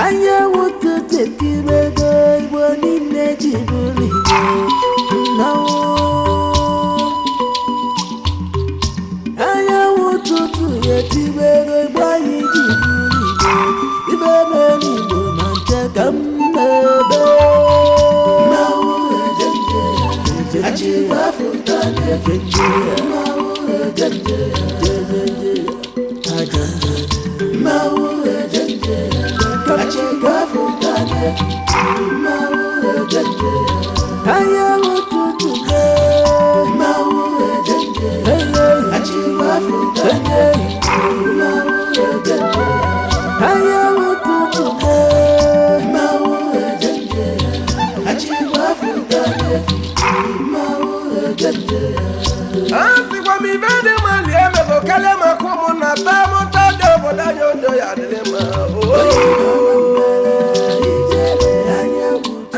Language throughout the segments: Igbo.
Anyanwụ ụtụtụ etibego, Igbo niile ji bụrụ Igbo mmanwụ. Anyanwụ ụtụtụ etibego, Igbo anyị ji bụrụ Igbo. Ibe mere Igbo na nche ka m na-ebe. Mmanwụ ejenje, achịwafụta na-efe nje. Mmanwụ ejenje, jejeje, ajenje. Mmanwụ ejenje, achịwafụta na-efe nje. Mmanwụ ejenje, anyanwụ ụtụtụ mee. Mmanwụ ejenje, achịwafụta na-efe nje. Mmanwụ ejenje, anyanwụ ụtụtụ mee. Mmanwụ ejenje, achịwafụta na-efe nje. Mmanwụ ejenje. Asịkwa m ibe dị mma lie emego karịa maka ụmụnna taa mụta dị obodo anyị odo ya adịrị mma.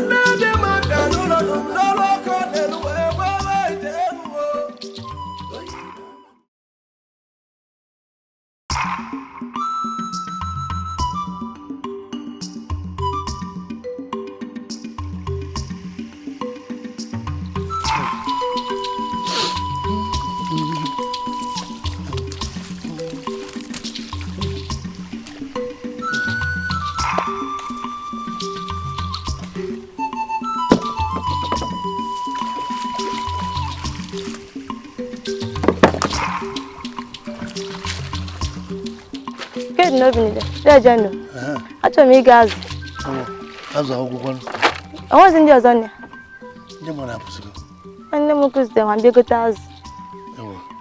Nne dị mma bịa n'ụlọ n'ụlọ ọkụ n'elu wee gbawa ite elu o. Kedu n'obi niile? Lejenụ. Achọrọ m ịga azụ. Azụ akwụkwọ. Onwezi ndị ọzọ nne. Ndị mmadụ apụsịgo. Nne m kụzitere ma bịa gote azụ.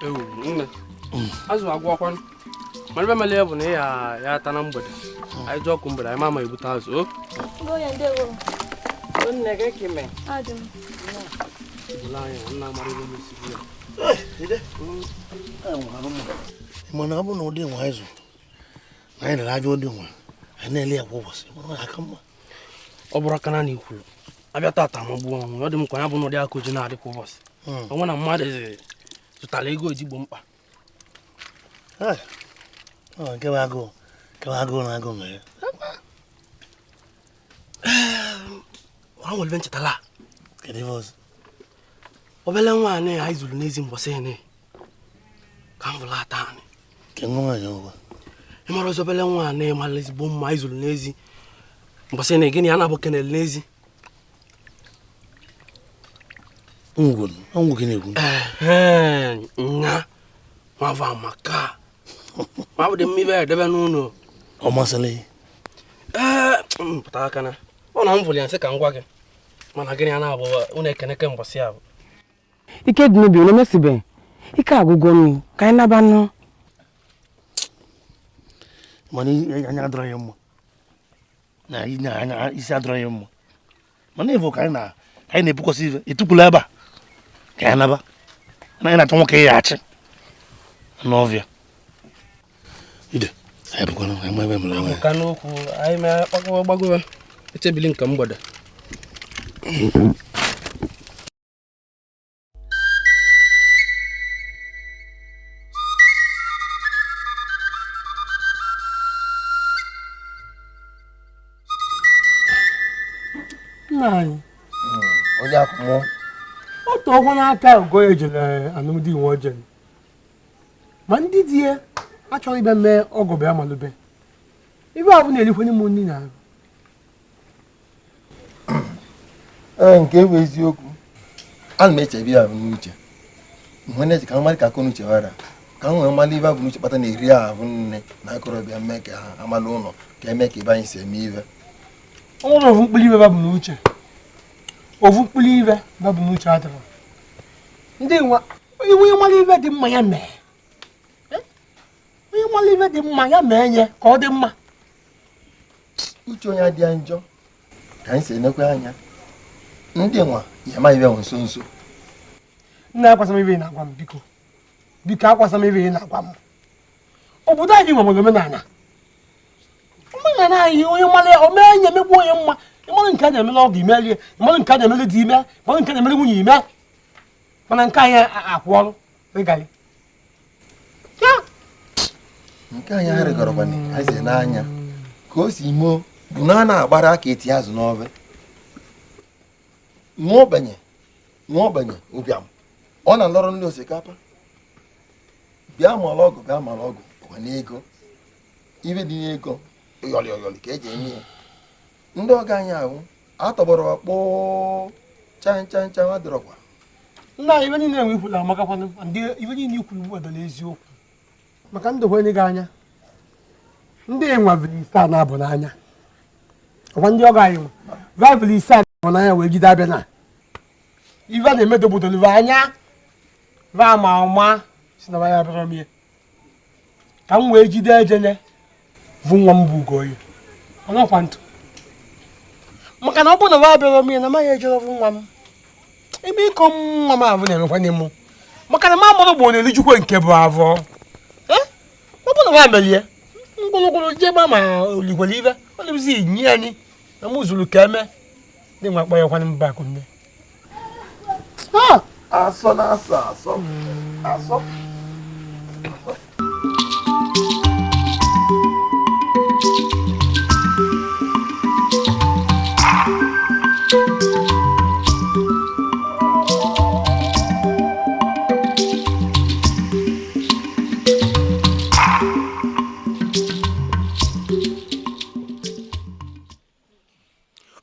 Ewu, nne. Azụ agwọkwanụ. Mana ebe mele ya bụ na ị ya ata na mgbede. Anyị jụọ ọkụ mgbede, anyị ma ama ebute azụ. O. Nne gị ka ime. Ebula anyị, nna amara ebe m si bụ ya. Mana ọ bụ na ụdị nwa ịzụ na anyị lere aja ụdị nwa anyị na-ele ya kwa ụbọchị, mana ọ ga-aka mma. Ọ bụrụ aka na ikwuru abịa tata ma gbuo ọnwụ, ọ dị m ka ya bụ na ụdị aka oji na-adị kwa ụbọchị. Onwe na mmadụ zụtara ego ojigbo mkpa. Nke bụ agụụ, nke bụ agụụ na agụụ mere. Ọ nwere nchetala. Kedu ife ọzọ? Obele nwaanyị anyị zụrụ n'ezi mbọsị ene ka m vụla ata anyị. Ke nwa nwaanyị ọgwa. Ị mara ọzọ obele nwaanyị mara ezigbo mma anyị zụrụ n'ezi mbọsị ene, gịnị ya na-abụ kenel n'ezi? Ngwụ, ngwụ gị na-ekwu. Nya nwavọ amaka. Ma ọ dị mma ibe edebe n'ụlọ. Ọ masịrị gị? Ee, m pụtara aka na ọ na m vụrụ ya nsị ka m gwa gị. Mana gịnị ya na-abụ unu ekeneke mbọsị a bụ. Ike dị n'obi unu emesibeghị. Ike agwụgo nụ ka anyị naba nụ. Mana anya adọrọ ya mma. Na anya isi adọrọ ya mma. Mana ịvụ ka anyị na anyị na-ebukwasị ife etukwula ebe a ka anyị naba. Na anyị na-achọ nwoke ya achị n'ọvịa. Ide, anyị bụkwanụ anyị ma ebe mere onwe. Ka n'okwu anyị mee kpakọwa gbagowe echebili nke mgbede. Nna anyị. Onye akwụkwọ. Ọ tọọkwa n'aka ugo ejele alụmdi nwe ojele. Ma ndị di ya achọghị ịbịa mee ọgọ bịa malube. Ibe ahụ na-erikwenye m nri na arụ. Ee, nke bụ eziokwu. Ana m echebe ya n'uche. Mgbe na-eche ka m mara ka akọnuche wara, ka m nwee mmalụ ibe abụ n'uche kpata na eri ahụ nne na akọrọbịa mee ka ha amalụ ụlọ ka eme ka ibe anyị si eme ibe. Ọ nwere ofu mkpụrụ ibe babụ n'uche. Ofu mkpụrụ ibe babụ n'uche adịrọ. Ndị nwa onye mmalụ ibe dị mma ya mee. Onye mmalụ ibe dị mma ya mee nye ka ọ dị mma. Uche onye adịghị njọ ka anyị si enekwa anya. Ndị nwa ya amaghị ibe nso nso. Nna akwasa m ibe ị na-agwa m biko. Biko akwasa m ibe ị na-agwa m. Obodo anyị nwere omenala. Omenala anyị onye mmalụ ya o mee nye megbuo onye mma. Ịmalụ nke a na-emele ọgụ imelie, ịmalụ nke a na-emele di ime, ịmalụ nke a na-emele nwunye ime. Mana nke anyị akwụ ọrụ rịgarị. Nke anyị arịgọrọkwana anyị si n'anya ka o si moo Bụ na a na-agbara aka eti azụ n'ọbe. Nwa ogbenye nwa ogbenye ụbịam ọ na-alọrọ ndị osikapa bịa mara ọgụ bịa mara ọgụ bụkwa n'ego ibe dị n'ego yọlị yọlị ka eji eme ya. Ndị ọga anyị ahụ atọgbọrọ kpoo chan chan chan adịrọkwa. Nna ibe niile enwe ikwuru amakakwanụ ndị ibe niile ikwuru ugbu a dọla eziokwu maka ndokwenye gị anya ndị nwaviri ise a na-abụ n'anya ọkwa ndị ọgọ anyị nwe vavili ise a na-abụ n'anya wee jide abịa na ife a na-emedo obodo lụrụ anya va ma ọma si na ya bịara m ihe ka m wee jide ejene bụ nwa m bụ Ugoyi ọnọkwa ntụ maka na ọ bụrụ na va bịara m ihe na amaghị ejere bụ nwa m ebe ịkọ nwa m ahụ na-emekwa mụ maka na m amụrụ bụ na-elijukwe nke bụ avọ ọ bụrụ na va melie ngwụlụgwụlụ jee ma olikwere ibe olibzi inyi anyị na mụ zuru ka eme dị nwa kpọ ya kwanụ mba akụ nne. Asọ na asọ asọ asọ.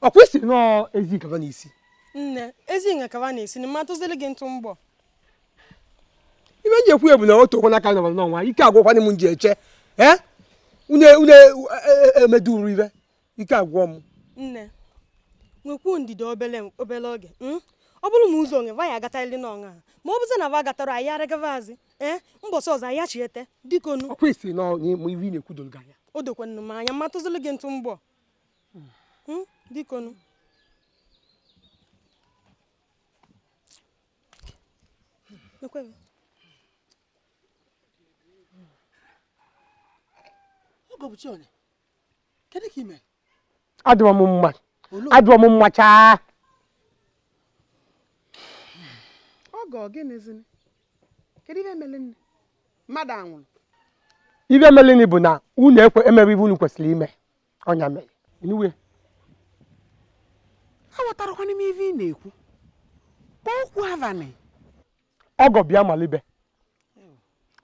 Ọ kwesịrị nọọ ezi nkaba n'isi. Nne, ezi nkaba n'isi na mmatụzili gị ntụ mgbọ. Ibe ji ekwu ya bụ na otu okwu n'aka nọrọ n'ọnwa ike agwụkwanị m ji eche ee une une emeduru ibe ike agwụ m. Nne, nwekwuo ndidi obele obele oge. Ọ bụrụ ma ụzọ onwe va ya agatarịrị n'ọnwa ma ọ bụzi na va gatara anyị arịgavazi ee mbọsị ọzọ anyị achiete dịka onu. Ọ kwesịrị nọọ ma ibe ị na-ekwu doro gị anya. O dokwanụ m anya mmatụzili gị ntụ mgbọ. Dikonu. Adịrọ m mma. Adịrọ m mma chaa. Ọgọ gịnịzini? Kedu ibe mere nne? Mmadụ anwụrụ. Ibe mere bụ na unu ekwe emere ibe unu kwesịrị ime. Ọnya mere. Inuwe. Aghọtarakwana m ife ị na-ekwu. Kpọọ okwu abalị. Ọgọ bịa malube.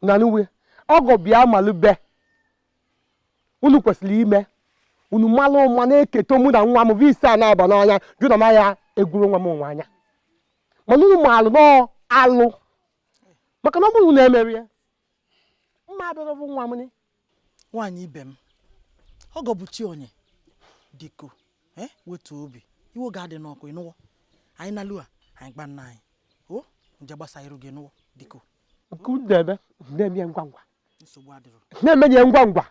Na nuwe. Ọgọ bịa malube. Unu kwesịrị ime. Unu malụ ụma na-eketa mụ na nwa m bụ ise a na-aba n'anya jụ na maya egwuru nwa m onwe anya. Mana unu malụ nọọ alụ. Maka na ọ bụrụ na emeri ya. Mma abịara bụ nwa m ni. Nwaanyị ibe m. Ọgọ bụ chi onye. Diko, wetuo obi. Iwe ga-adị n'ọkụ ịnụwọ. Anyị na lua, anyị gba nna anyị. O, nje gbasa iru gị nụwọ, diko. Nke unu na-eme, na-eme ngwa ngwa. Nsogbu adịrọ. Na-eme ya ngwa ngwa.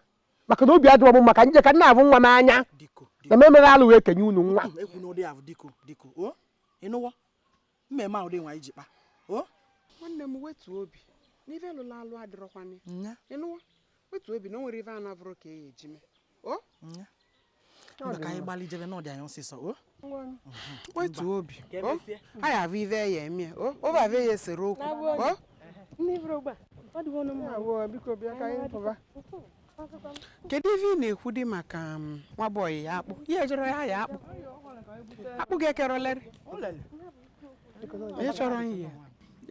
Maka na obi adịrọ m maka nje ka nna abụ nwa m anya. Na m emere alụ wee kenye unu nwa. Ekwu n'ụdị ahụ diko, diko. O, ịnụwọ. Mmemme ahụ dị nwa iji kpa. O. Nwanne m wetuo obi. N'ife lụrụ alụ adịrọkwanị. Ịnụwọ. Wetuo obi na o nwere ife a na-abụrụ ka e eji mee. O. Nya. Maka anyị gbalị jebe n'ọdị anyị ọsịsọ, o. Wetuo obi. O. Anyị abụ ife ya eme. O, o bụ ya esere okwu. O. Kedu ife ị na-ekwu dị maka nwa bọyị ya akpụ? Ihe jọrọ ya ya akpụ. Akpụ ga-ekerọlerị. Onye chọrọ ihe?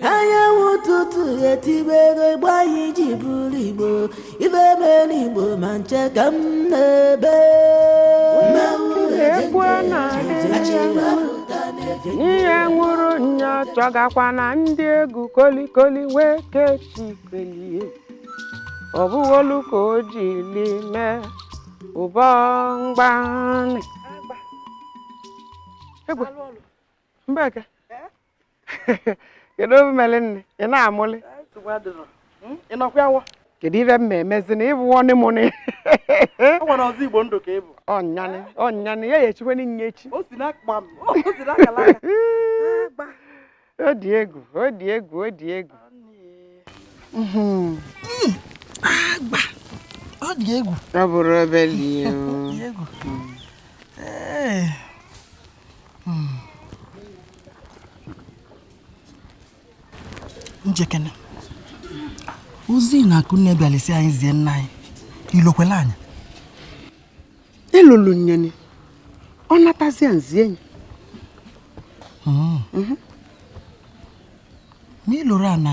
Anyanwụ ụtụtụ etibego igbo anyị ji bụrụ igbo ife mere igbo ma nche ka m na-ebe. Ihe nwụrụ nya chọgakwa na ndị egwu kolikoli wee kechi kwelie. Ọ bụghị olu ka o jiri mee ụbọ mgbanị. Egwe, Mbeke, kedu obi mere nne? Ị na-amụlị? Kedu ife m emezi na ịbụ nwanne m nị? Ọ nwere ọzọ Igbo ndụ ka ị bụ. Ọnyanị, ọnyanị, ya echikwe nne echi. O si n'akpa m, o si n'akala aka. O dị egwu, o dị egwu, o dị egwu. Agba. Ọ dị egwu. Ọ bụrụ obele o. Dị egwu. Ee. Njekene. Ozi na Akunne bịara isi anyị zie nna anyị. Ilokwele anyị. Elolu nyeni ọ natazie nzie enyi. Ma ị lụrụ a na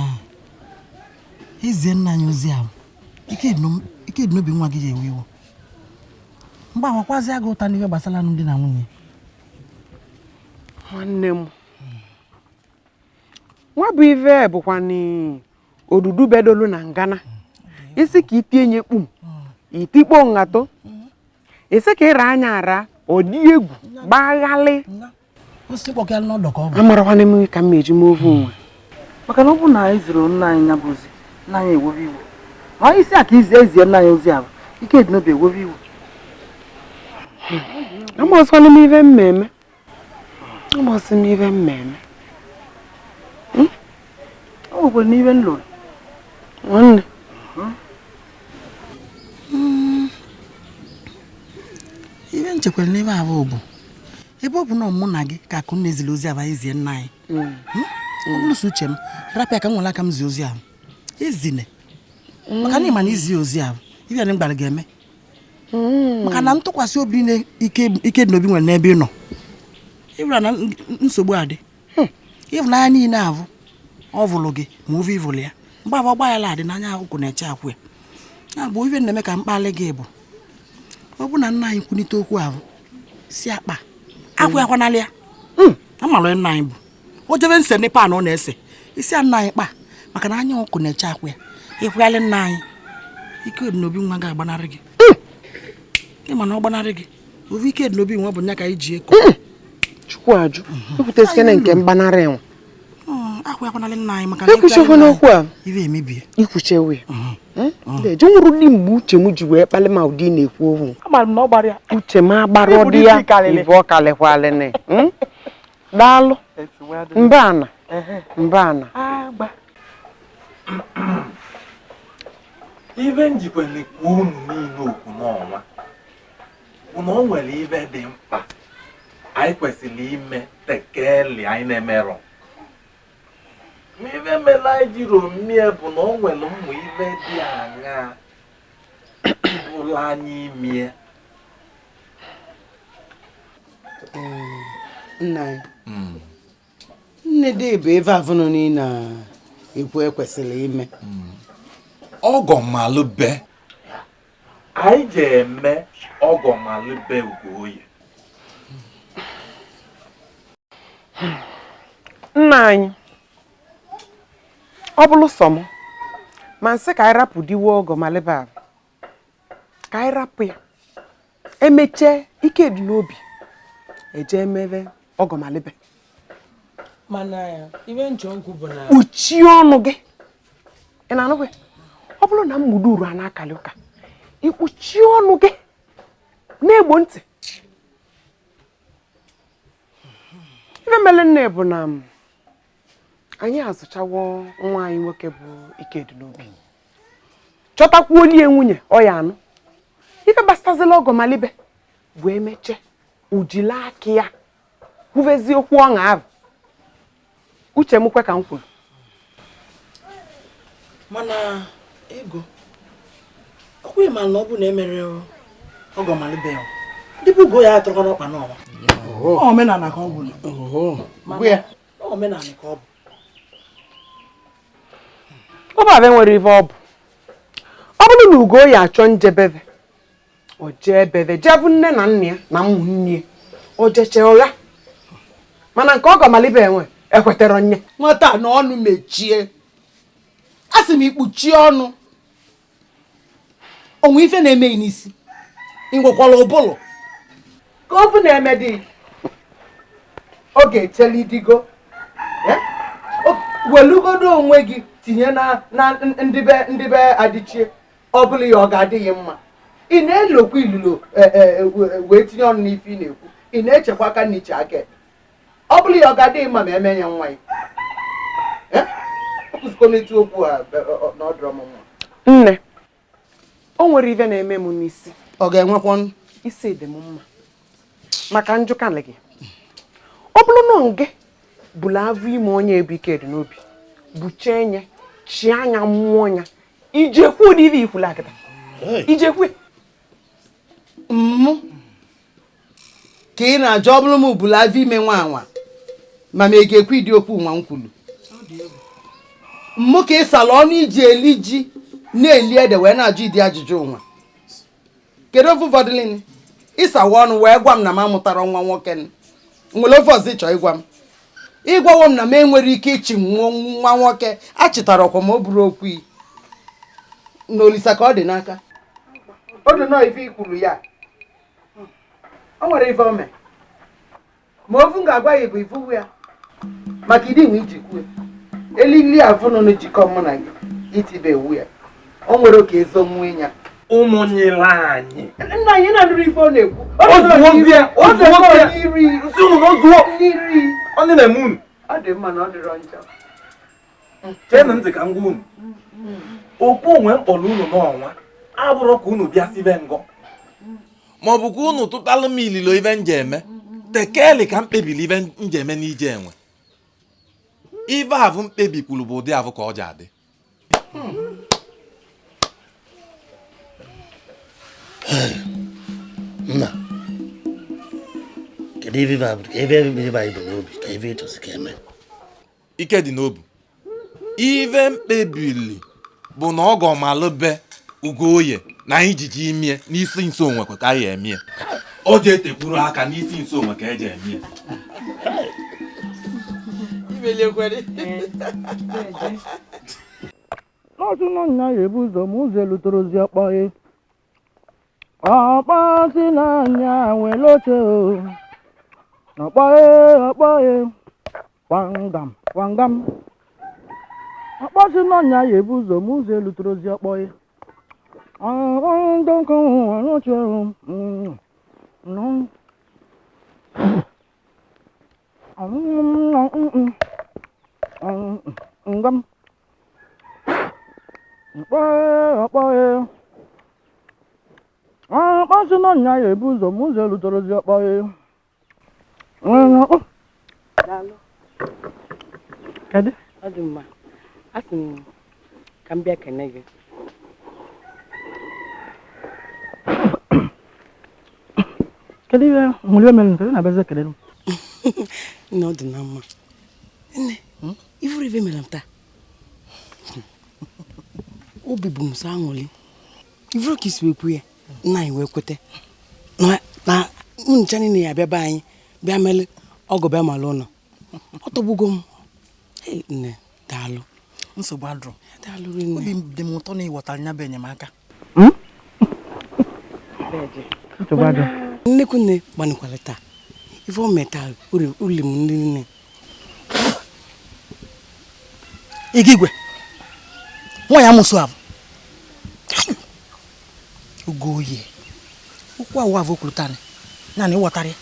ezie nna anyị ozi ahụ, ike dị n'obi nwa gị ji ewe iwe mgbe awakwazi gị ụta n'ihe gbasara alụmdi na nwunye. Nwanne m nwa bụ ive bụkwa odudu bedolu na ngana isi ka itinye nye kpum itikpo ngatọ isi ka ịra anya ara ọ dị egwu gbaghalị. Amarakwana m ka m eji m ovu nwa maka na ọ bụ na anyị ziri nna anyị ya bụ ozi, nna anyị ewobe iwe. Ma isi a ka izi ezie nna anyị ozi ahụ, ike dị n'obi ewobe iwe. Amasịkwana m ive mmemme, amasị m ive mmemme. O nwekwara n'ive m lụrụ. Nwanne. Ive nchekwara n'ebe ahụ bụ ebe ọ bụ na mụ na gị ka Akụnna eziri ozi ahụ ezie nna anyị. Ọ bụrụ sọ uche m rapịa ka m nwere aka m zie ozi ahụ ezine maka na ịma na izi ozi ahụ ibe anyị gbara ga-eme maka na ntụkwasị obi niile ike dị n'obi nwere n'ebe ị nọ ịbụra na nsogbu adị ịhụnanya niile ahụ ọ vụrụ gị ma ove ịvụrụ ya mgbe abụ ọgba ya adị n'anya akwụkwọ na-eche akwụ ya ya bụ ibe na-eme ka mkpali gị bụ ọ bụ na nna anyị kwunite okwu ahụ si akpa akwụ ya kwanalị ya amalụ nna anyị bụ o jebe nse ndị pan ọ na-ese isi a nna anyị kpa maka na anya ọkụ na-eche akwụ ya ịkwụghalị nna anyị ike dị n'obi nwa ga-agbanarị gị ịma na ọ gbanarị gị ovi ike dị n'obi nwa bụ nya ka anyị ji eko. Chukwu ajụ ekwutesikene nke mgbanarị nwa akwụ ya kwanalị nna anyị maka na ekwuchekwa n'okwu a ibe emebie ikwuchewe eje nwụrụ dị mgbe uche m ji wee kpalị ma ụdị na-ekwu okwu uche m agbara ọdị ya ibe ọ kalịkwalịnị. Daalụ mbana mbana. Ibe njikwa na-ekwu unu niile okwu n'ọnwa bụ na o nwere ibe dị mkpa anyị kwesịrị ime tekeli anyị na-emerọ. Ibe mere anyị jiri omie bụ na o nwere ụmụ ibe dị aṅaa bụrụ anyị imie. Nna anyị nne dị bụ ebe avụnụ niile ekwu ekwesịrị ime. Ọgọmalụbe anyị ji eme ọgọmalụbe Ugoye. Nna anyị ọ bụrụ sọ m ma nsị ka anyị rapụ diwe ọgọmalụbe ahụ ka anyị rapụ ya emechee ike dị n'obi eje emebe ọgọmalụbe. Mana ya ibe nchọ nkwu bụ na kpuchie ọnụ gị ị na-anụkwa ọ bụrụ na mgbudu uru a na-akali ụka ikpuchie ọnụ gị na-egbo ntị. Ife mere nne bụ na anyị azụchawo nwa anyị nwoke bụ Ikedịnobi chọtakwuo olie nwunye ọ ya anụ ife gbasazila ọgọmalụbe bụ emeche ujila aka ya kwuvezi okwu ọṅa ahụ. Uche m kwe ka m kwuru. Mana ego ọkwa ịma na ọ bụ na emere ọgọmalụbe ndị bụ Ugo ya atụrụ n'ọkpa n'ọnwa. Omenala ka ọ bụ. Omenala ka ọ bụ. Ọ bụ abịa nwere ife ọ bụ ọ bụrụ na Ugo ya achọ njebebe o jee bebe jee bụ nne na nna ya na ụmụnne ya o jeche ụgha mana nke ọgọmalụbe enwe ekwetara nye. Nwata na ọnụ mechie a sị m ikpuchie ọnụ onwe ife na-emeghị n'isi ị nwekwara ụbụlụ ka ọ bụ na-eme dị oge echelidigo welugodo onwe gị tinye na ndịbe adịchie ọ bụla ya ọ ga-adịghị mma. Ị na-elokwa ilulo wee tinye ọnụ n'ife ị na-ekwu ị na-echekwa aka n'iche aka ọ bụla ya ọ ga-adịghị mma ma eme ya nwa ya ọkụzikọ okwu a na ọ dọrọ m nwa. Nne o nwere ife na-eme m n'isi ọ ga-enwekwa isi dị m mma maka njụkalị gị ọ bụrụ na gị bụla avụ ime onye ebu Ikedịnobi buchie nye chi anya mmụọ ya ijekwu ụdị ife ikwula akịta ijekwu mmụ Ka ị na-ajụ ọ bụrụ m bụla avọ ime nwa anwa ma m ga-ekwu ịdị okwu nwa m kwuru. Mmụ ka ị sala ọnụ iji eli ji na-eli ede wee na-ajụ ịdị ajụjụ nwa. Kedu ofe ụfọdụ ịsawa ọnụ wee gwa m na m amụtara nwa nwoke nwere ofe ọzọ ịchọ ịgwa m? Ịgwawo m na m enwere ike ịchị nwa nwoke achịtara ọkwa ma ọ bụrụ okwu na Olisa ka ọ dị n'aka. O dị nọọ ife ikwuru ya. O nwere ife ome. Ma ofu m ga-agwa ya bụ ifu ya. Maka ịdị nwe iji kwue. Elili afụnụnụ jikọ mụ na gị itibe ewu ya. O nwere oke ezo nwe ya. Ụmụnyere anyị. Nna anyị na-anụrụ ife ọ na-ekwu. Ọ na-eme unu. Ọ dị mma na ọ dịrọ njọ. Cheenụ ntị ka m gwa unu. Okwu onwe mkpọrọ unu n'ọnwa abụrụ ka unu bịa sibe ngọ. Ma ọ bụ ka unu tụtalụ m ililo ife nje eme. Tekeli ka m kpebili ife nje eme n'ije enwe. Ife avụ mkpebi kwuru bụ ụdị avụ ka ọ ji adị. Nna, kedu ife anyị bụ n'obi ka ife ịchọsi ka eme? Ike dị n'obi. Ife mkpebili bụ na ọgọ malụbe Ugoye na ijiji imie n'isi nso onwe ka anyị emie. O ji etekwuru aka n'isi nso onwe ka eji emie. N'ọtụ nọ nya ya ebu ụzọ ma ụzọ elutere ozi ọkpọghị. Ọkpọ si n'anya nwere oche o. Ọkpọghị ọkpọghị gwangam gwangam. Ọkpọ si n'anya ya ebu ụzọ ma ụzọ elutere ozi ọkpọghị. Ọkpọ ndọkọ nwere oche o. Ngam. Ọkpọghị ọkpọghị. Ọkpọsị n'ọnya ya ebu ụzọ ma ụzọ elutere ozi ọkpọghị. Kedu? Ọ dị mma. Asị m ka m bịa kene gị. Kedu ihe nwere mere nke na-abịazi ekele m? Nne, ọ dị na mma. Nne, ifuru ife mere m taa. Obi bụ m sọ aṅụrị. Ifuru ka isi wee kwu ya. Nna anyị wee kwete na ncha niile ya abịa be anyị bịa mere ọgọ bịa mara ụlọ. Ọ tọgbugo m. Nne, daalụ. Nsogbu adụrụ. Obi dị m ụtọ na ịghọtara ya bụ enyemaka. Nnekwu nne gbanịkwara taa. Ife o mee taa uli m ndị nne. Igigwe. Nwa ya amụsụ ahụ. Ugoye. Okwu awụ avụ kwuru taa na ịghọtara ya.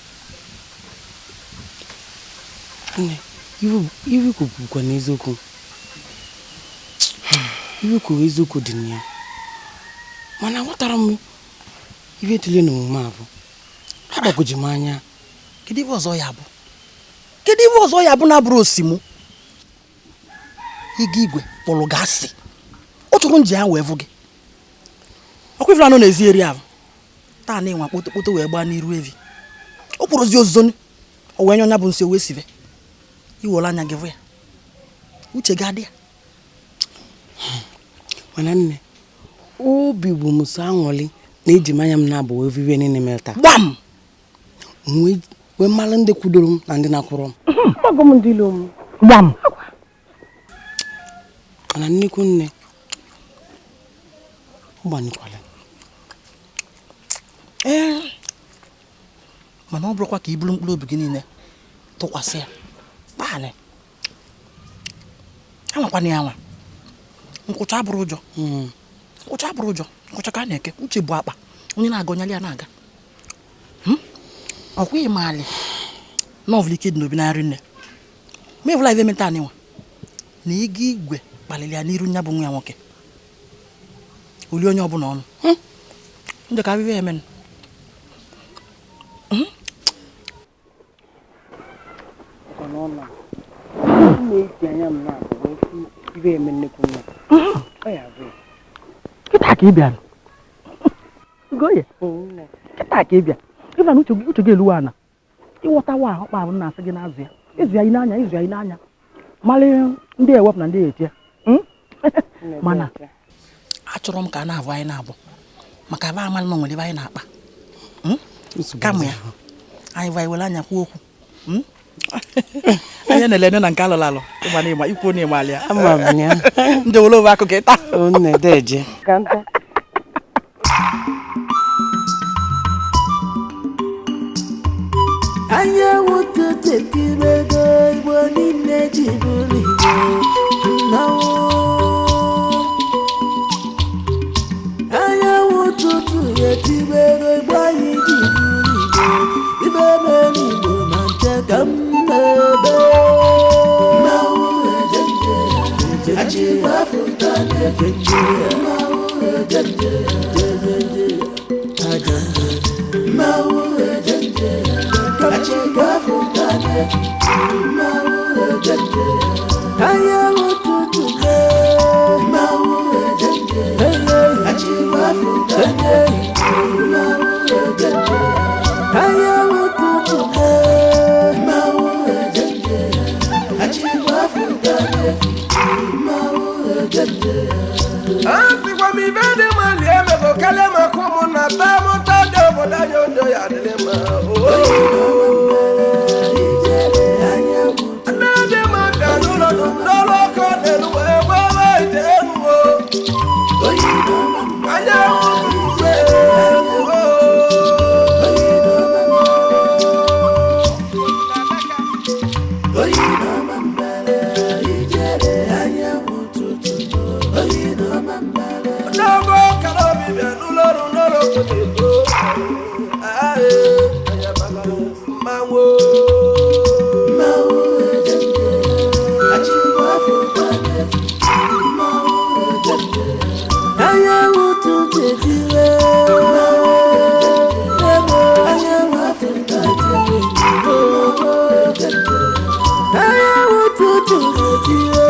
Nne, iwe kwukwukwa n'eziokwu. Iwe kwuru eziokwu dị na ya. Mana aghọtara m ife tụle n'omume ahụ. Agbagwoju m anya. Kedu ife ọzọ ya bụ? Kedu ife ọzọ ya bụ na-abụrụ osimu? Igigwe kpọrọ gị asị. Ọ chọrọ nji ya wee vụ gị. Ọkwa ifere anọ na-ezi eri ahụ. Taa na ịnwa kpoto wee gbaa n'iru evi. O kwurozi ozuzo o wee nye ọnya bụ nsị o wee sive. Iwere anya gị vụ ya. Uche gị adị ya. Mana nne, obi bụ m sọ aṅụrị na eji m anya m na-abụ wee vụ ihe niile mere taa. Gbam! Wee mara ndị kwudoro m na ndị na-akwụrụ m. Agwago m ndị ilo m. Gbam! Mana nnekwu nne, ọ gbanyekwala. Ee, mana ọ bụrụkwa ka i buru mkpụrụ obi gị niile tụkwasị ya. Kpaanị. Anwakwana ya anwa. Nkwụcha abụrụ ụjọ. Nkwụcha abụrụ ụjọ. Nkwụcha ka a na-eke. Uche bụ akpa. Onye na-aga onye ya na-aga. Ọkwa ịmalị nọvụl ike dị n'obi narị nne. Ma ịvụla ife meta anịnwa. Na Igigwe kpaliri ya n'iru nya bụ nwa ya nwoke. Oli onye ọbụla ọnụ. Ndị ka abịa emen. Kịta ka ị bịara. Ugoye. Kịta ka ị bịa. Ife na uche gị eluwa ana. Ịghọtawa ọkpa ahụ na-asị gị n'azụ ya. Ịzụ ya n'anya, ịzụ ya n'anya. Mara ndị ewepụ na ndị etie. Mana achọrọ m ka a na-abụ anyị na-abụ maka aba amalị na nwere ebe anyị na-akpa. Kama ya anyị va iwere anya kwuo okwu. Anyị na-elene na nke alụrụ alụ ịgba n'ịgba ikwu na ịgba alịa. Ama m ya. Ndị were owe akụkọ ịta. Nne deje. Ka nta. Anyanwụ ụtụtụ etibego Igbo niile ji bụrụ Igbo mmanwụ. Anyanwụ ụtụtụ etibego Igbo anyị ji bụrụ Igbo ibe mere Igbo ma nche ka m na-ebe. Mmanwụ ejenje achịkwa afụta na-efe nje. Mmanwụ ejenje jejenje ajenje. Mmanwụ ejenje achịkwa afụta na-efe nje. Mmanwụ ejenje anyanwụ ụtụtụ mmanwụ ejenje achịkwa afụta na-efe nje. Mmanwụ ejenje anyanwụ ụtụtụ mmanwụ ejenje achịkwa afụta na-efe nje. Mmanwụ ejenje asịkwa m ibe dị mma lie emego karịa maka ụmụnna taa mụta dị obodo anyị odo ya adịrị mma. Nne dị mma bịa n'ụlọ n'ọrụ ọkụ n'elu wee gbawa ite elu o. Anyanwụ ụtụtụ n'ogo kara obi bịa n'ụlọ ọrụ n'ọrụ ọkụ n'elu. Mmanwụ anyanwụ ụtụtụ etiwe anyanwụ ụtụtụ etiwe anyanwụ ụtụtụ etiwe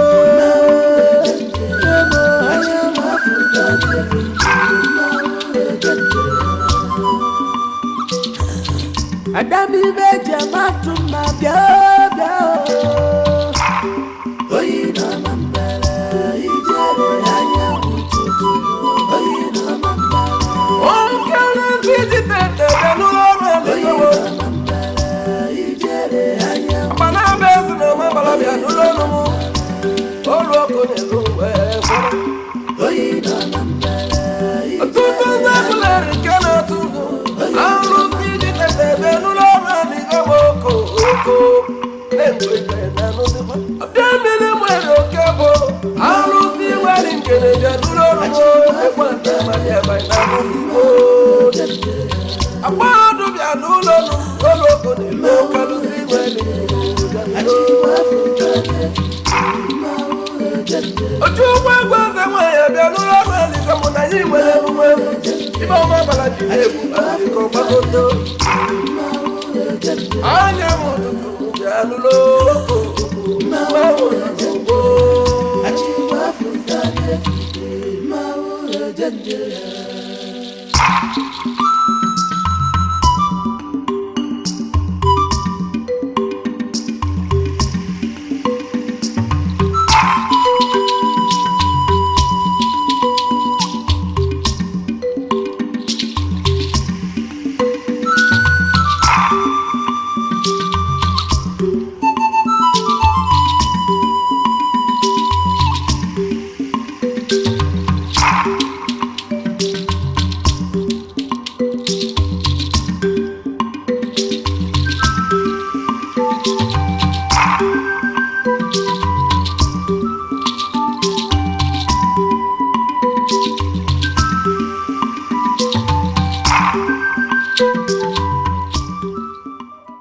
anyanwụ ụtụtụ Adamibe jama tuma bịa bịa oyi na mbara ijere anyanwụ ụtụtụ oyi na mbara okele vijitete bịa n'ụlọ ọrụ elegowo agbana abịa ezi na ọma gbara bịa n'ụlọ ọrụ m olu ọkụ na-elu wee kwara ọtụtụ ndị ọbụla nke na-atụ ụzụ arụsị jitete bịa n'ụlọ ọrụ elegowo oko oko na-ekwe ikpe na n'ụzịkwa ọbịa mmiri nwere oke bụ arụsị nwere nkene bịa n'ụlọ ọrụ m ekwe nta ma bịa banye na n'ụzịkwa agbadu bịa n'ụlọ ọrụ olu ọkụ na-elu kalụsị nwere ojú ụgbọ egwu eze nwanyị bịa n'ụlọ ọrụ eluigwe mụ na anyị nwere emume ibe ọma bara ji na-egwu akụkọ gbagoto anya m ụtụtụ bịa n'ụlọ oko mmanwụ nọ n'ugbo.